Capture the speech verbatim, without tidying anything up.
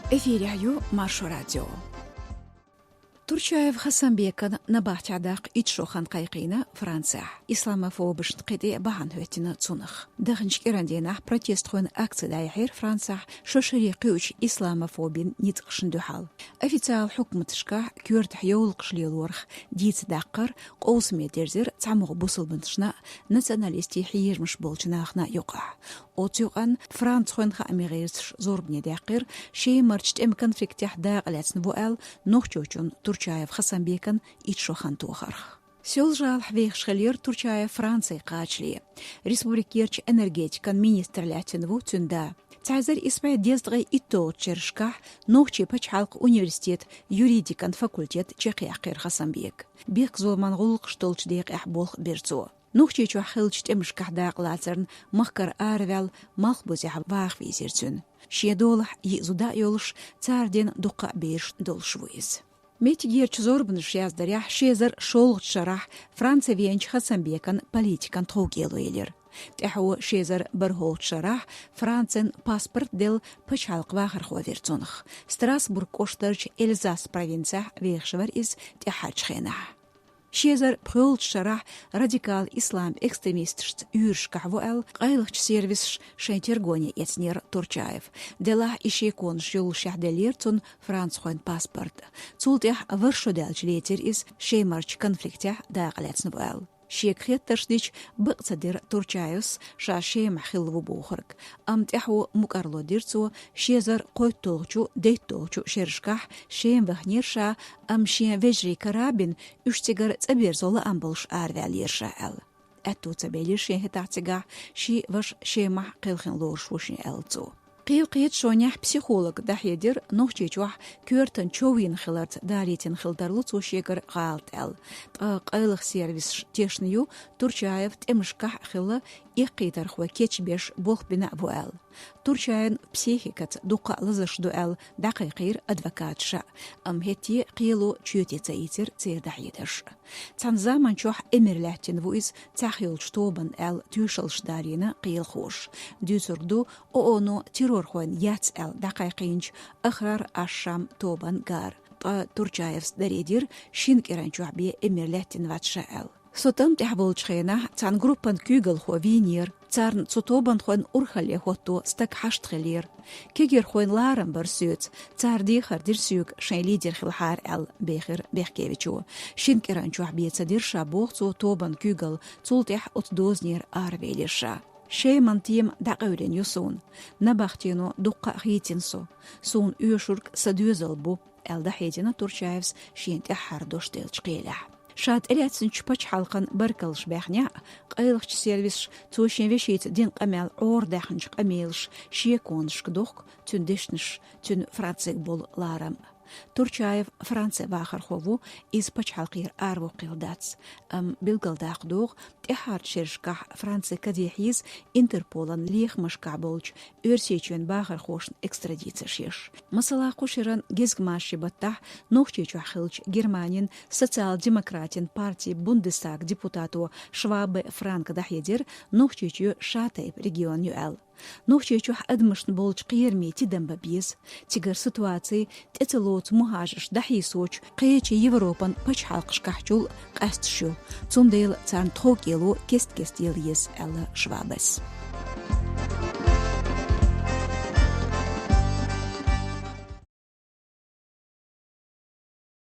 Эфирехь ю Маршо радио. Турчаев Хасанбекан набахтехь даккха итт шо хан кхайкхийна Францехь. Исламофобашна кхин тӀе бахьана хӀоьттина цунах. Даханчу кӀиран дийнахь протестхойн акци дӀаяьхьира Францехь шо шаре кхуьучу исламофобин ницкъашна дуьхьал. Официалан хьукматашкахь коьртахь йовлакхаш лелорах дийца даккхар къовсаме дерзира цхьамогӀа бусалбанашна а, националистийн хьежамаш болчу нахана а юкъахь. Оцу юкъанна францхойн хаамийн гӀирсаша зорбане даьккхира Шемарчу тӀеман конфликтехь дакъа лаьцна ву аьлла нохчочун Турчаев Хасанбекан итт шо хан тохарх. Соьлжа-ГӀалахь вехаш хиллера Турчаев Франце кхачале. Республикерчу энергетикан министр лаьттина ву цуьнан да. Цхьа эзар исс бӀе дезткъе итталгӀачу шерашкахь нохчийн пачхьалкхан университетан юридикан факультет чекхъяьккхира Хасанбека. Бехказламан гӀуллакхаш долчу декъехь болх бира цо. Нохчийчохь хиллачу тӀемашкахь дакъалацарна махкара араваьлла малхбузехь ваха вийзира цуьнан. Шен долахь йиъ зуда а йолуш, цара дина дуккха а бераш долуш ву иза. Меттигерчу зорбанаш яздарехь, ши эзар шолгӀачу шарахь Франце веанчу Хасанбекан политикан тховкӀело елира. ТӀаьхьо ши эзар бархӀолгӀачу шарахь Францин паспорт делла пачхьалкхан вахархо вира цунах. Страсбург кӀоштарчу Эльзас провинцехь вехаш вара иза тӀаьххьарчу хенахь. Ши эзар пхоьалгӀачу шарахь радикал ислам экстремисташца уьйрашкахь ву аьлла, къайлахчу сервисаша шайн тергоне эцнера Турчаев. Делахь и шеконаш йоллушехь деллера цунна францхойн паспорт. Цул тӀаьхьа ворхӀ шо даьлча лецира иза Шемарчу конфликтехь дакъа лаьцна ву аьлла. Шега хеттарш дича, бакъ ца дира Турчаевс ша Шемахь хилла ву бохург. Амма тӀаьхьо мукӀарло дира цо, ши эзар кхойтталгӀачу, дейтталгӀачу шерашкахь Шема ваханера ша, амма шен вежарий кара а бина, уьш цигара цӀа берзо лаам болуш араваьллера ша аьлла. Аьтту ца белира шен хӀетахь цигахь, шен ваша Шемахь кхелхина лоруш ву шен аьлла цо. Кхин кхечу шонехь психолога дӀахьедира, Нохчийчохь коьртан чов йина хиларца далийтина хила тарло цо шегара гӀалат аьлла. Ткъа къайлаха сервисаша тешна ю, Турчаев тӀемашкахь а хилла, эккхийтархой кечбеш болх бина а ву аьлла. Турчаевн психикаца дуккха а лазарш ду аьлла, дӀакхайкхийра адвокаташа, амма хӀетте а кхело чоьте ца ийцира церан дӀахьедарш. Цхьана заманчохь эмир лаьттина ву иза цхьаъ йолчу тобанна аьлла, тоьшаллаш далийна кхелахоша. Дуьйцург ду ООН-о террорхойн яц аьлла дӀакхайкхийначу Ахрар аш-Шам тобан гар. Ткъа Турчаевс даре дира, шина кӀиран чохь бен эмир лаьттина вац ша аьлла. Со тӀам тӀехь волчу хенахь цхьана группан куьйгалхо вийнера. Царна цу тобанхойн урхалле хӀотто стаг хьашт хиллера. Кегийрхойн ларам бара соьца, цара дехар дира соьга шайн лидер хилахьара аьлла, бехира Бехкевичо. Шина кӀиран чохь бен ца дира ша, боху цо, тобанан куьйгалла, цул тӀаьхьа оцу дозанера аравелира ша. Шеман тема дӀакъевлина ю суна. Набахтено дуккха а хийцина со. Суна оьшург сан доьзал бу, аьлла дӀахьедина Турчаевс шена тӀаьххьара дош деллачу кхелехь. Ша тӀелаьцначу пачхьалкхан баркаллаш баьхнехь а, къайлахчу сервисаша цо шен вешица дина къамел, Ӏорадаьхначу къамелаша шеконашка дохку цуьнан дешнаш, цуьнан Францега болу ларам. Турчаев Францин вахархо ву, иза пачхьалкхера араваккхийла дац. Амма билгалдаккха догӀу, тӀаьххьарчу шерашкахь Франци кадехьийза Интерполан лехамашкахь болчу Оьрсийчоьнан бахархошна экстрадицеш еш. Масала, кху шеран гезгмашин баттахь Нохчийчохь хиллачу Германин социал-демократийн партин Бундестаган депутато Швабе Франка дӀахьедира Нохчийчоь шатайпа регион ю аьлла. Нохчийчохь адамашна болчу кхерамийн тидам бан беза. Цигара ситуаци тӀе ца лоцу мухӀажарш дӀахьийсочу кхечу Европан пачхьалкхашкахьчул къаьсташ ю. Цундела царна тховкӀело кест-кеста яла еза, аьлла Швабес.